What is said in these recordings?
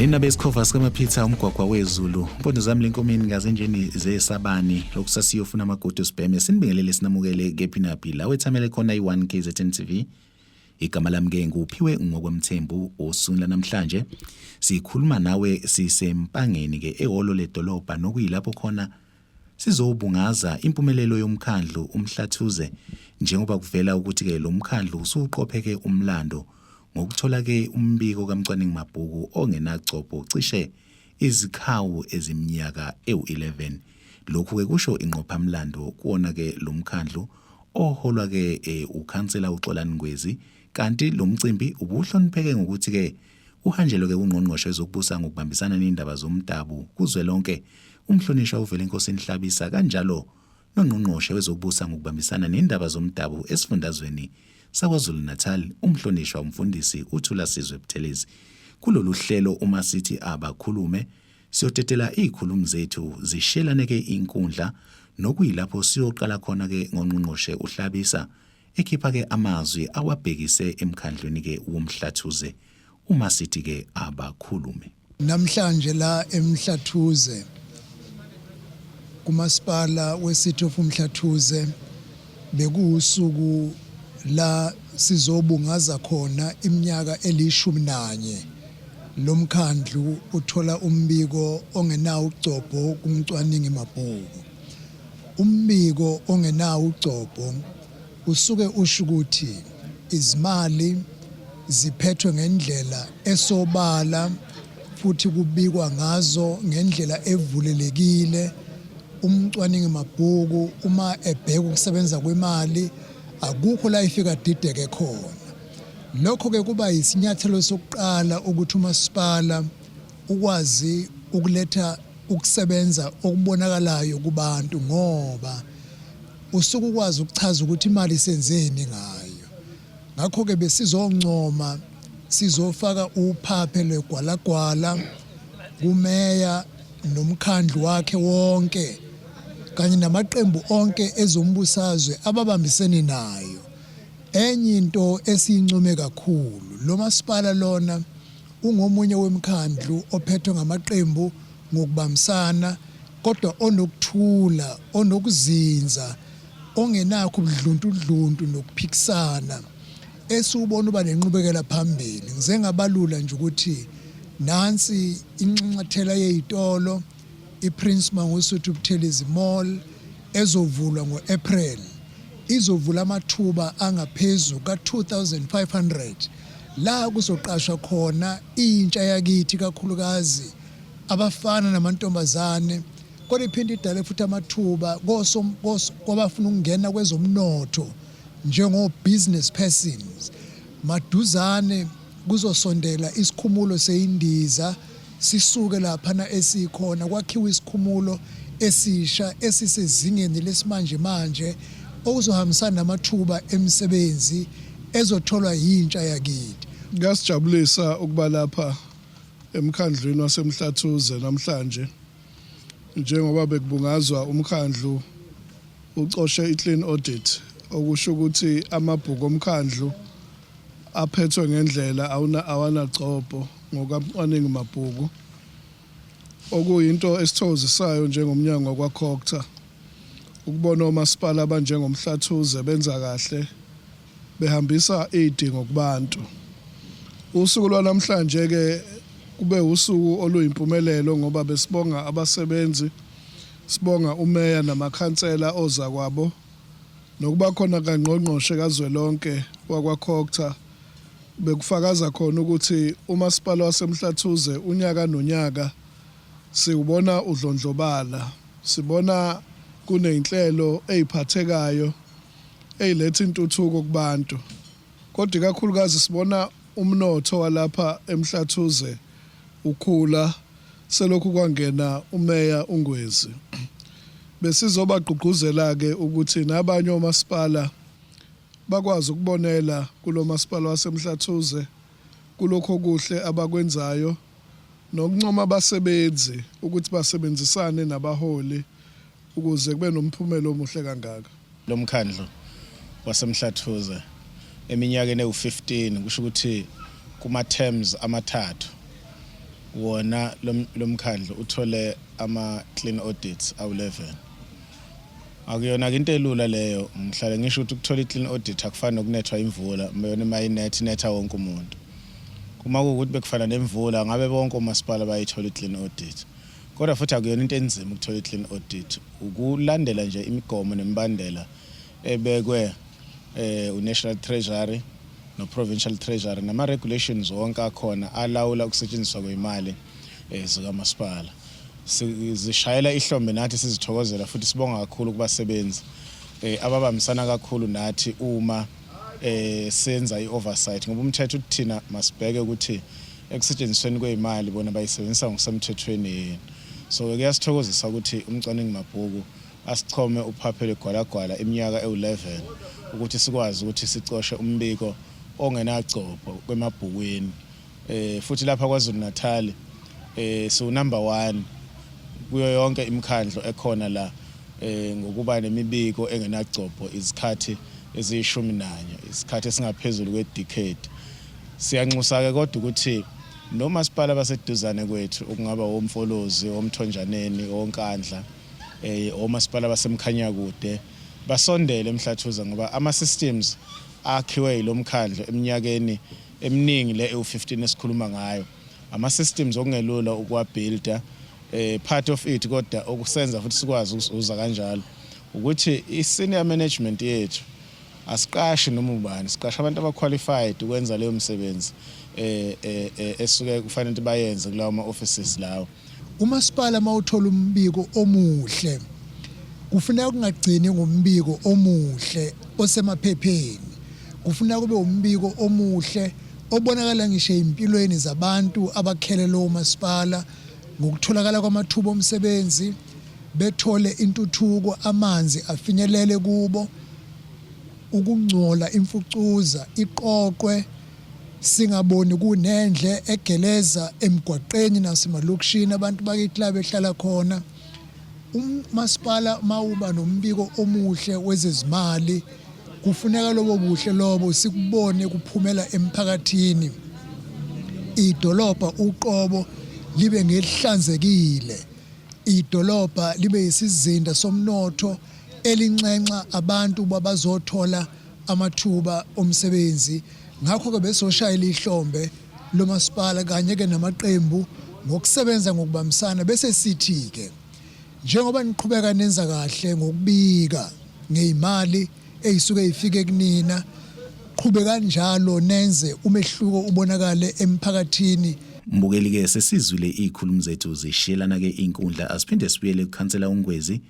Nina besikhova sikamaphitha umgwagwa wezulu mpondo zami lenkomeni ngazenjeni zesabani lokusasiyofuna amagudu sibheme sinibingelele sinamukele kephi naphi la wethamele khona i-1 KZN TV. Igama lami ke nguphiwe ngokwemthembu. Osukwini lanamhlanje sikhuluma nawe sisempangeni ke ehholo ledolobha, nokuyilapho khona sizobungaza impumelelo yomkhandlu uMhlathuze, njengoba kuvela ukuthi ke lo mkhandlu usuqopheke umlando ngokuthola ke umbiko kamcwaningi mabhuku ongenagcobho cishe izikhawu eziminyaka ewu-11. Lokhu ke kusho ingqophamlando kuwona ke lo mkhandlu oholwa ke ukhansela uXolani Ngwezi, kanti lo mcimbi ubuhlonipheke ngokuthi ke uhanjelwe ke ungqongqoshe wezokubusa ngokubambisana nendaba zomdabu kuzwelonke, umhlonishwa uVelenkosini Hlabisa, kanjalo nongqongqoshe wezokubusa ngokubambisana nendaba zomdabu esifundazweni saKwaZulu-Natal, umhlonishwa umfundisi uThulasizwe Buthelezi. Kulolu hlelo uma sithi abakhulume, siyotetela izikhulumi zethu zishelane ke inkundla, nokuyilapho siyoqala khona ke ngongqongqoshe uHlabisa ekhipha ke amazwi awabhekise emkhandlwini ke woMhlathuze uma sithi ke abakhulume. Namhlanje la eMhlathuze, kumasipala we-City of Umhlathuze, bekuwusuku la sizobungaza khona iminyaka eli-11 lomkhandlu uthola umbiko ongenawo ugcobho kumcwaningi mabhuku. Umbiko ongenawo ugcobho usuke usho ukuthi izimali ziphethwe ngendlela esobala futhi kubikwa ngazo ngendlela evulelekile. Umcwaningi mabhuku uma ebheka ukusebenza kwemali, akukho la ifika dideke khona. Lokho-ke kuba yisinyathelo sokuqala ukuthi umasipala ukwazi ukuletha ukusebenza okubonakalayo kubantu, ngoba usuke ukwazi ukuchaza ukuthi imali senzeni ngayo. Ngakho-ke besizoncoma, sizofaka uphaphe lwegwalagwala kumeya nomkhandlu wakhe wonke kanye namaqembu onke ezombusazwe ababambisene nayo. Enye into esiyincome kakhulu, lo masipala lona ungomunye wemikhandlu ophethwe ngamaqembu ngokubambisana, kodwa onokuthula, onokuzinza, ongenakho ubudluntudluntu nokuphikisana, esiwubona uba nenqubekela phambili. Ngize ngabalula nje ukuthi nansi inxanxathela yey'tolo iPrince Mangosuthu Buthelezi Mall ezovulwa ngo-April, izovula amathuba angaphezu ka-2500 la kuzoqashwa khona intsha yakithi, kakhulukazi abafana namantombazane, kodwa iphinde idale futhi amathuba kwabafuna ukungena kwezomnotho njengo-business persons. Maduzane kuzosondela isikhumulo seyindiza, sisuke laphana esikhona kwakhiwe isikhumulo esisha esisezingeni lesimanje manje, okuzohambisana namathuba emisebenzi ezotholwa yintsha yakithi. Kuyasijabulisa ukuba lapha emkhandlwini waseMhlathuze namhlanje njengoba bekubungazwa umkhandlu ucoshe i-clean audit, okusho ukuthi amabhuku omkhandlu aphethwe ngendlela, awanagcobho ngokamcwaningi mabhuku, okuyinto esithokozisayo njengomnyango wakwaCogta ukubona omasipala abanjengoMhlathuze benza kahle, behambisa izidingo kubantu. Usuku lwanamhlanje ke kube usuku oluyimpumelelo ngoba besibonga abasebenzi, sibonga umeya namakhansela ozakwabo, nokuba khona kangqongqoshe kazwelonke wakwaCogta bekufakaza khona ukuthi umasipala waseMhlathuze unyaka nonyaka siwubona udlondlobala, sibona kuney'nhlelo ey'phathekayo ey'letha intuthuko kubantu, kodwa ikakhulukazi sibona umnotho walapha eMhlathuze ukhula selokhu kwangena uMeya uNgwezi. Besizobagqugquzela-ke ukuthi nabanye omasipala bakwazi ukubonela kulo masipala waseMhlathuze kulokhu okuhle abakwenzayo nokuncoma abasebenzi ukuthi basebenzisane nabaholi ukuze kube nomphumela omuhle kangaka. Lo mkhandlu waseMhlathuze eminyakeni ewu-15, kusho ukuthi kuma-terms amathathu, Wona lomkhandlu uthole ama clean audits awu-11. Akuyona ke into elula leyo. Ngihlale ngisho ukuthi ukuthola i-clean audit akufani nokunethwa imvula, yona uma inetha inetha wonke umuntu. Uma kuwukuthi bekufana nemvula, ngabe bonke omasipala bayithola i-clean audit. Kodwa futhi akuyona into enzima ukuthola i-clean audit, ukulandela nje imigomo nemibandela ebekwe uNational Treasury no-Provincial Treasury nama-regulations wonke akhona alawula ukusetshenziswa kwemali zikamasipala. Sizishayela ihlombe nathi, sizithokozela futhi sibonga kakhulu kubasebenzi ababambisana kakhulu nathi uma senza i-oversight, ngoba umthetho uthi thina masibheke ukuthi ekusetshenzisweni kwey'mali bona bayisebenzisa ngokusemthethweni yini. So kuyasithokozisa ukuthi umcwaningi mabhuku asichome uphaphele gwalagwala iminyaka ewu-11 ukuthi sikwazi ukuthi sicoshe umbiko ongenagcobho kwemabhukwini. Futhi lapha KwaZulu Natal siwu number 1 kuyo yonke imikhandlo ekhona la ngokuba nemibiko engenagcobho izikhathi eziyishumi nanye, isikhathi esingaphezulu kwe-decade. Siyanxusa ke kodwa ukuthi nomasipala baseduzane kwethu, okungaba oMfolozi, oMthonjaneni, oNkandla, omasipala baseMkhanyakude, basondele eMhlathuze, ngoba ama systems akhiwe yilomkhandlo eminyakeni eminingi le ewu-15 esikhuluma ngayo, ama systems okungelula ukuwabuilda. Part of it kodwa okusenza futhi sikwazi ukuzuza kanjalo ukuthi i-senior management yethu, asiqashi noma ubani, siqasha abantu abaqualified ukwenza leyo msebenzi esuke kufanele ukuthi bayenze kulawo ma offices lawo. Umasipala mawuthola umbiko omuhle, kufuneka kungagcini ngombiko omuhle osemaphepheni, kufuneka kube umbiko omuhle obonakala ngisho empilweni zabantu abakhele lowo masipala ngokutholakala kwamathuba omsebenzi, bethole intuthuko, amanzi afinyelele kubo, ukungcola, imfucuza iqoqwe, singaboni kunendle egeleza emgwaqeni nasemalokishini abantu bakithi la behlala khona. Umasipala mawuba nombiko omuhle wezezimali, kufuneka lobo buhle lobo sikubone kuphumela emphakathini, idolobha uqobo libe ngelihlanzekile, idolobha libe yisizinda somnotho elinxenxa abantu babazothola amathuba omsebenzi. Ngakho-ke besoshayela ihlombe lomasipala kanye-ke namaqembu ngokusebenza ngokubambisana, bese sithi-ke njengoba niqhubeka nenza kahle ngokubika ngey'mali ey'suke y'fike kunina, qhube kanjalo nenze umehluko ubonakale emphakathini. Mbukeli ke, sesizwile izikhulumi zethu zishiyelana ke inkundla. Asiphinde sibuyele kukhansela uNgwezi,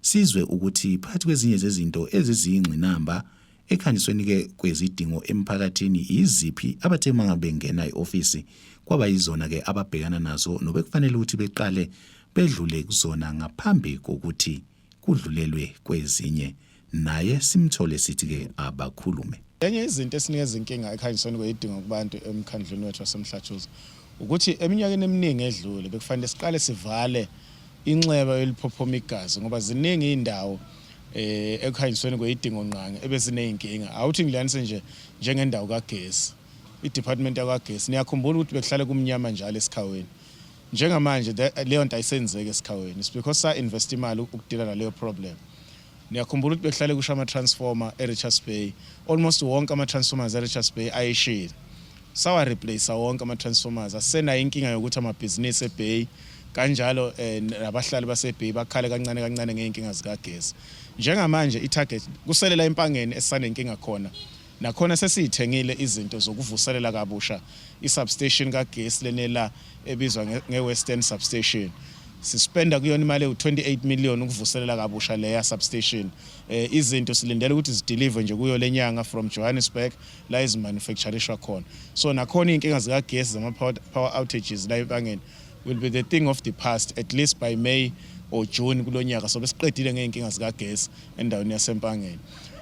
sizwe ukuthi phakathi kwezinye zezinto eziziyingqinamba ekhanjisweni ke kwezidingo emphakathini iziphi abathe mangabe bengena eofisi kwaba yizona ke ababhekana nazo nobekufanele ukuthi beqale bedlule kuzona ngaphambi kokuthi kudlulelwe kwezinye. Naye simthole sithi ke abakhulume. Enye izinto esinikeza inkinga ekhanjisweni kweyidingo kubantu emkhandlwini wethu waseMhlathuze ukuthi eminyakeni eminingi edlule bekufanele siqale sivale inxeba eliphophoma igazi, ngoba ziningi iy'ndawo ekuhanjisweni kweyidingo ngqangi ebeziney'nkinga. Awuthi ngilanise nje njengendawo kagesi, i-department yakagesi. Niyakhumbula ukuthi bekuhlale kumnyama njalo esikhaweni. Njengamanje leyo nto ayisenzeki esikhaweni. It's because sa-invest imali ukudila naleyo problem. Niyakhumbula ukuthi bekuhlale kusho ama-transformer e-Richards Bay. Almost wonke ama-transformers e-Richards Bay ayeshile. Sawa-replace wonke ama-transformers. Asisenayo inkinga yokuthi amabhizinisi eBay kanjalo nabahlali baseBay bakhale kancane kancane ngey'nkinga zikagesi. Njengamanje i-target kuselela eMpangeni esisanenkinga khona. Nakhona sesiyithengile izinto zokuvuselela kabusha i-substation kagesi lenela ebizwa nge-Western Substation. Sispenda kuyona imali ewu-28 million ukuvuselela kabusha leya substation. Izinto silindele ukuthi zideliver nje kuyo lenyanga from Johannesburg la ezimanufacturishwa khona. So nakhona iy'nkinga zikagesi zama power outages la eMpangeni will be the thing of the past at least by May or June kulonyaka, so besiqedile ngey'nkinga zikagesi endaweni yaseMpangeni.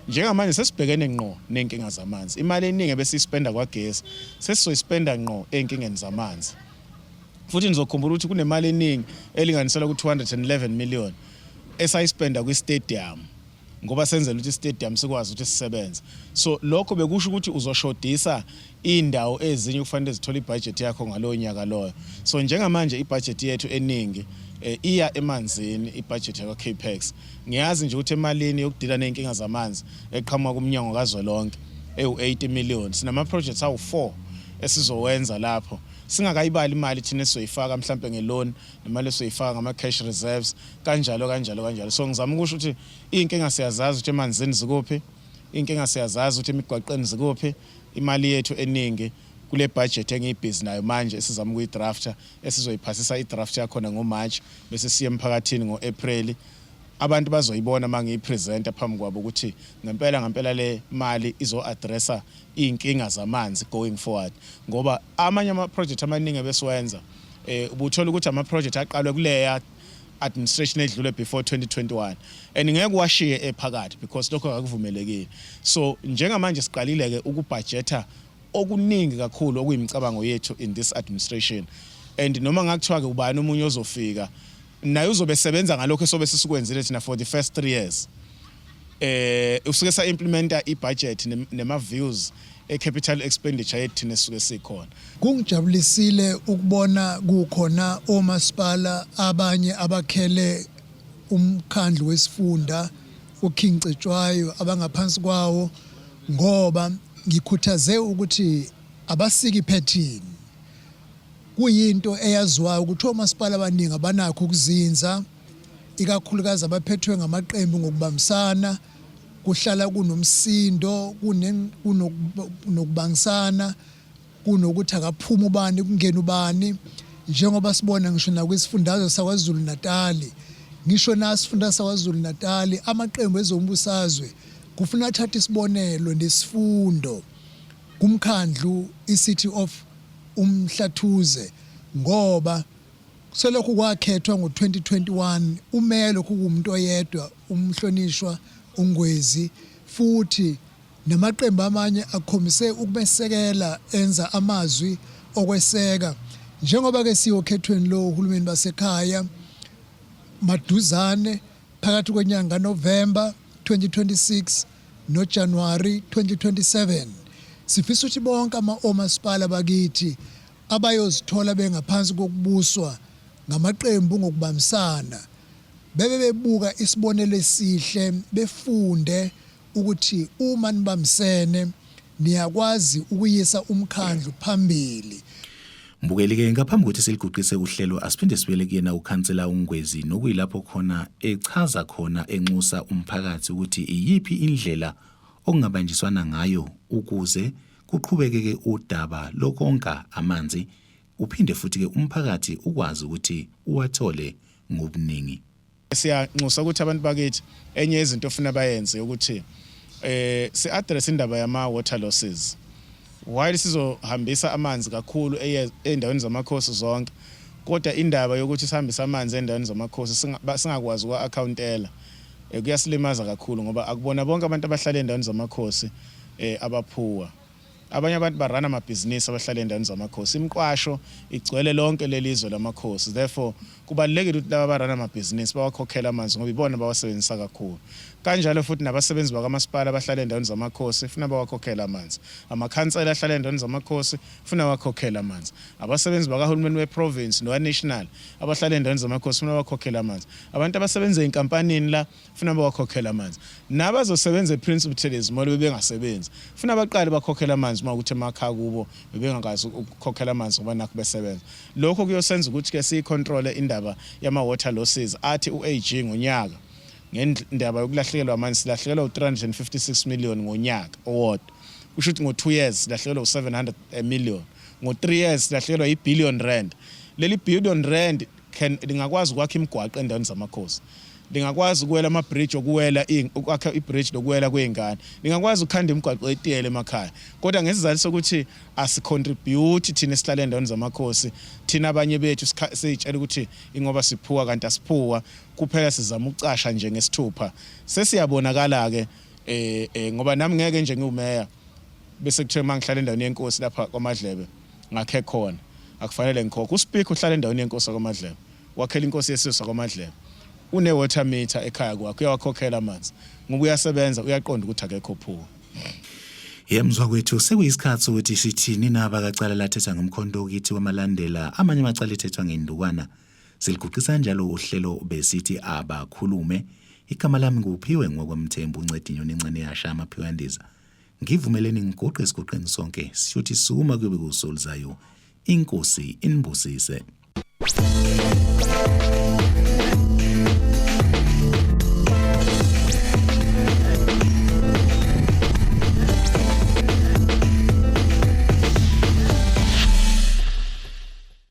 Njengamanje sesibhekene ngqo ney'nkinga zamanzi. Imali eningi ebesiyispenda kwagesi sesizoyispenda ngqo ey'nkingeni zamanzi. Futhi nizokhumbula ukuthi kunemali eningi elinganiselwa ku-211 million esayispenda kwi-stadium. Ngoba senzela ukuthi istadium sikwazi ukuthi sisebenze. So lokho bekusho ukuthi uzoshodisa indawo ezinye kufanele zithole ibudget yakho ngalowo nyaka loyo. So njengamanje ibudget yethu eningi iya emanzini, ibudget yakwa Capex. Ngiyazi nje ukuthi emalini yokudila nezinkinga zamanzi eqhamuka kumnyango kazwelonke ewu-80 million, sinama projects awu-4 esizowenza lapho, singakayibali imali thina esizoyifaka mhlambe ngeloan nemali esizoyifaka ngama cash reserves, kanjalo kanjalo kanjalo. So ngizama ukusho ukuthi iy'nkinga siyazazi ukuthi emanzini zikuphi, iy'nkinga siyazazi ukuthi emigwaqeni zikuphi. Imali yethu eningi kule budget engiyibhizi nayo manje, esizama ukuyidrafta, esizoyiphasisa idraft yakhona ngoMarch, bese siye emphakathini ngo-April, abantu bazoyibona uma ngiyipresenta phambi kwabo ukuthi ngempela ngempela le mali izo-addressa iy'nkinga zamanzi going forward. Ngoba amanye ama-project amaningi ebesiwenza, ubuthola ukuthi ama-project aqalwe kuleya administration edlule before 2021, and ngeke washiye ephakathi because lokho akuvumelekile. So njengamanje siqalile ke ukubudgeta okuningi kakhulu okuyimicabango yethu in this administration, and noma ngakuthiwa ke ubani omunye ozofika naye uzobe sebenza ngalokho esobe sisikwenzile thina for the first 3 years. Usuke sa implementa ibudget nema views e capital expenditure yethu thina esuke sikhona. Kungijabulisile ukubona kukhona omasipala abanye abakhele umkhandlu wesifunda uKing Cetshwayo abangaphansi kwawo, ngoba ngikhuthaze ukuthi abasike iphethini. Kuyinto eyaziwayo ukuthi omasipala abaningi abanakho ukuzinza, ikakhulukazi abaphethwe ngamaqembu ngokubambisana, kuhlala kunomsindo, kunokubangisana, kunokuthi akaphuma ubani kungena ubani, njengoba sibona ngisho nakwisifundazwe saKwaZulu Natali. Ngisho nasifunda saKwaZulu Natali, amaqembu ezombusazwe kufuna athathe isibonelo nesifundo kumkhandlu iCity of Umhlathuze, ngoba selokhu kwakhethwa ngo-2021 umeya lokhu kuwumuntu oyedwa, umhlonishwa uNgwezi, futhi namaqembu amanye akhombise ukubesekela, enza amazwi okweseka. Njengoba ke siyokhethweni lo hulumeni basekhaya maduzane, phakathi kwenyanga November 2026 noJanuary 2027, sifisa ukuthi bonke ama omasipala bakithi abayozithola bengaphansi kokubuswa ngamaqembu ngokubambisana bebe bebuka isibonelo esihle, befunde ukuthi uma nibambisene niyakwazi ukuyisa umkhandlu phambili. Mbukeli-ke, ngaphambi kokuthi siliguqise uhlelo, asiphinde sibuyele kuyena ukhansela uNgwezi, nokuyilapho khona echaza khona enxusa umphakathi ukuthi iyiphi indlela okungabanjiswana ngayo ukuze kuqhubekeke udaba lokonga amanzi, uphinde futhi-ke umphakathi ukwazi ukuthi uwathole ngobuningi. Siyanxusa ukuthi abantu bakithi, enye yezinto ofuna bayenze ukuthi si-address indaba yama water losses. While sizohambisa amanzi kakhulu ey'ndaweni zamakhosi zonke, kodwa indaba yokuthi sihambise amanzi ey'ndaweni zamakhosi singakwazi ukwa-accountela kuyasilimaza kakhulu, ngoba akubona bonke abantu abahlala ey'ndaweni zamakhosi abaphuwa. Abanye abantu barana amabhizinisi abahlala ey'ndaweni zamakhosi. Imiqwasho igcwele lonke leli zwe lamakhosi, therefore kubalulekile ukuthi laba abarana amabhizinisi bawakhokhele amanzi, ngoba ibona bawasebenzisa kakhulu. Kanjalo futhi nabasebenzi bakamasipala abahlala ey'ndaweni zamakhosi funa bawakhokhele amanzi, amakhansela ahlala ey'ndaweni zamakhosi funa awakhokhele amanzi, abasebenzi bakahulumeni weprovince nowa-national abahlala ey'ndaweni zamakhosi funa bawakhokhele amanzi, abantu abasebenza ey'nkampanini la funa bawakhokhele amanzi, nabazosebenza ePrince Buthelezi Mall bebengasebenzi funa baqale bakhokhele amanzi uma ukuthi emakhaya kubo bebengakwazi ukukhokhela amanzi ngoba nakho besebenza. Lokho kuyosenza ukuthi-ke siyicontrole indaba yama-water losses. Athi u-AG ngonyaka ngendaba yokulahlekelwa amanzi silahlekelwa u-356 million ngonyaka owodwa, kusho ukuthi ngo-2 years silahlekelwa u-700 million, ngo-3 years silahlekelwa i-billion rand. Leli billion rand can lingakwazi ukwakha imigwaqo endaweni zamakhosi, lingakwazi ukuwela ama-bridge okuwela, ukwakha i-bridge lokuwela kwey'ngane, lingakwazi ukukhanda imigwaqo etiyela emakhaya. Kodwa ngesizathu sokuthi asicontribute thina esihlala endaweni zamakhosi, thina abanye bethu siy'tshela ukuthi ingoba siphuwa, kanti asiphuwa, kuphela sizama ukucasha nje ngesithupha. Sesiyabonakala-ke ngoba nami ngeke nje ngiwumeya bese kuthiwa uma ngihlala endaweni yenkosi lapha kwaMadlebe ngakhe khona akufanele ngikhokhe. Uspeaker uhlala endaweni yenkosi yakwaMadlebe, wakhela inkosi yesizwe sakwaMadlebe. Une water meter ekhaya kwakho, uyawakhokhela amanzi ngoba uyasebenza, uyaqonda ukuthi akekho phuwa. Yemzwa kwethu, sekuyisikhathi sokuthi sithini naba kacala lathetha ngomkhonto kithi kwamalandela amanye amacala ethethwa ngendukwana. Siliguqisa kanjalo uhlelo besithi abakhulume. Igama lami nguphiwe ngwakwamthembu unceda inyoni encane yasha amaphiko yandiza. Ngivumeleni ngiguqe esiguqeni sonke sishuthi sukuma kuyobe kusolizayo. Inkosi inibusise.